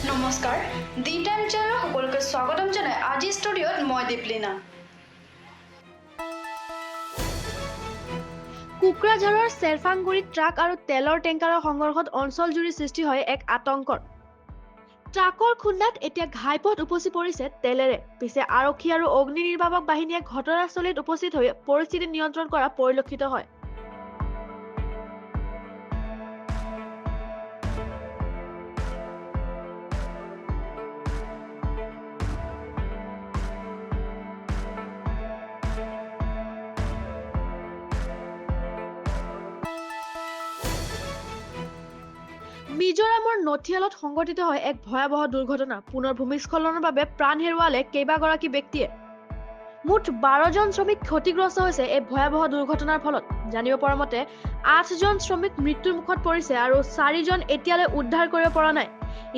নমস্কাৰ, the time চেনেলৰ সকলোকে স্বাগতম জনাই আজি ষ্টুডিঅ'ত মই দীপলিনা। কোকৰাঝাৰৰ চেৰফাংগুৰিত ট্ৰাক আৰু তেলৰ টেংকাৰৰ সংঘৰ্ষত অঞ্চলজুৰি সৃষ্টি হয় এক আতংকৰ। ট্ৰাকৰ খুন্দাত এতিয়া ঘাইপথ উপচি পৰিছে তেলেৰে। পিছে আৰক্ষী আৰু অগ্নি নিৰ্বাপক বাহিনীয়ে ঘটনাস্থলীত উপস্থিত হৈ পৰিস্থিতি নিয়ন্ত্ৰণ কৰা পৰিলক্ষিত হয়। মিজোৰামৰ নথিয়ালত সংঘটিত হয় এক ভয়াৱহ দুৰ্ঘটনা। পুনৰ ভূমিস্খলনৰ বাবে প্ৰাণ হেৰুৱালে কেইবাগৰাকী ব্যক্তিয়ে। মুঠ 12জন শ্ৰমিক ক্ষতিগ্ৰস্ত হৈছে এই ভয়াৱহ দুৰ্ঘটনাৰ ফলত। জানিব পৰা মতে 8জন শ্ৰমিক মৃত্যুৰ মুখত পৰিছে আৰু 4জন এতিয়ালৈ উদ্ধাৰ কৰিব পৰা নাই।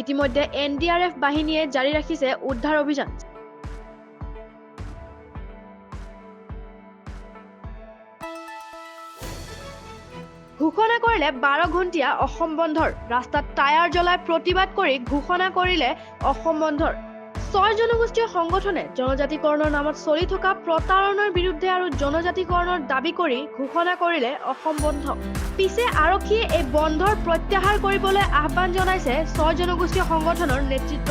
ইতিমধ্যে NDRF বাহিনীয়ে জাৰি ৰাখিছে উদ্ধাৰ অভিযান। ঘোষণা কৰিলে 12 ঘণ্টীয়া অসম বন্ধৰ। ৰাস্তাত টায়াৰ জ্বলাই প্ৰতিবাদ কৰি ঘোষণা কৰিলে অসম বন্ধৰ। 6 জনগোষ্ঠীয় সংগঠনে জনজাতিকৰণৰ নামত চলি থকা প্ৰতাৰণাৰ বিৰুদ্ধে আৰু জনজাতিকৰণৰ দাবী কৰি ঘোষণা কৰিলে অসম বন্ধ। পিছে আৰক্ষীয়ে এই বন্ধৰ প্ৰত্যাহাৰ কৰিবলৈ আহ্বান জনাইছে 6 জনগোষ্ঠীয় সংগঠনৰ নেতৃত্ব।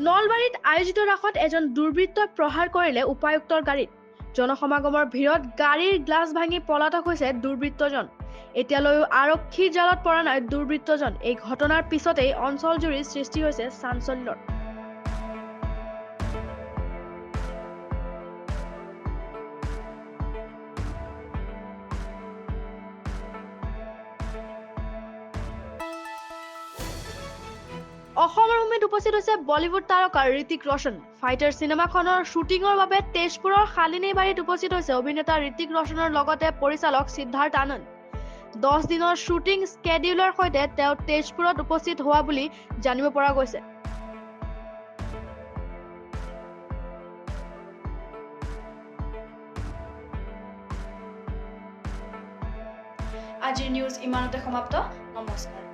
নলবাৰীত আয়োজিত ৰাসত এজন দুৰ্বৃত্তই প্ৰহাৰ কৰিলে উপায়ুক্তৰ গাড়ীত। জনসমাগমৰ ভিৰত গাড়ীৰ গ্লাছ ভাঙি পলাতক হৈছে দুৰ্বৃত্তজন। এতিয়ালৈও আৰক্ষীৰ জালত পৰা নাই দুৰ্বৃত্তজন। এই ঘটনাৰ পিছতেই অঞ্চলজুৰি সৃষ্টি হৈছে চাঞ্চল্যৰ। অসমৰ ভূমিত উপস্থিত হৈছে বলিউড তাৰকা ঋতিক ৰোশন। ফাইটাৰ চিনেমাখনৰ শ্বুটিঙৰ বাবে তেজপুৰৰ শালিনীবাৰীত উপস্থিত হৈছে অভিনেতা ঋতিক ৰোশনৰ লগতে পৰিচালক সিদ্ধাৰ্থ আনন্দ। 10 দিনৰ শ্বুটিং স্কেডিউলৰ সৈতে তেওঁ তেজপুৰত উপস্থিত হোৱা বুলি জানিব পৰা গৈছে। আজিৰ নিউজ ইমানতে সমাপ্ত। নমস্কাৰ।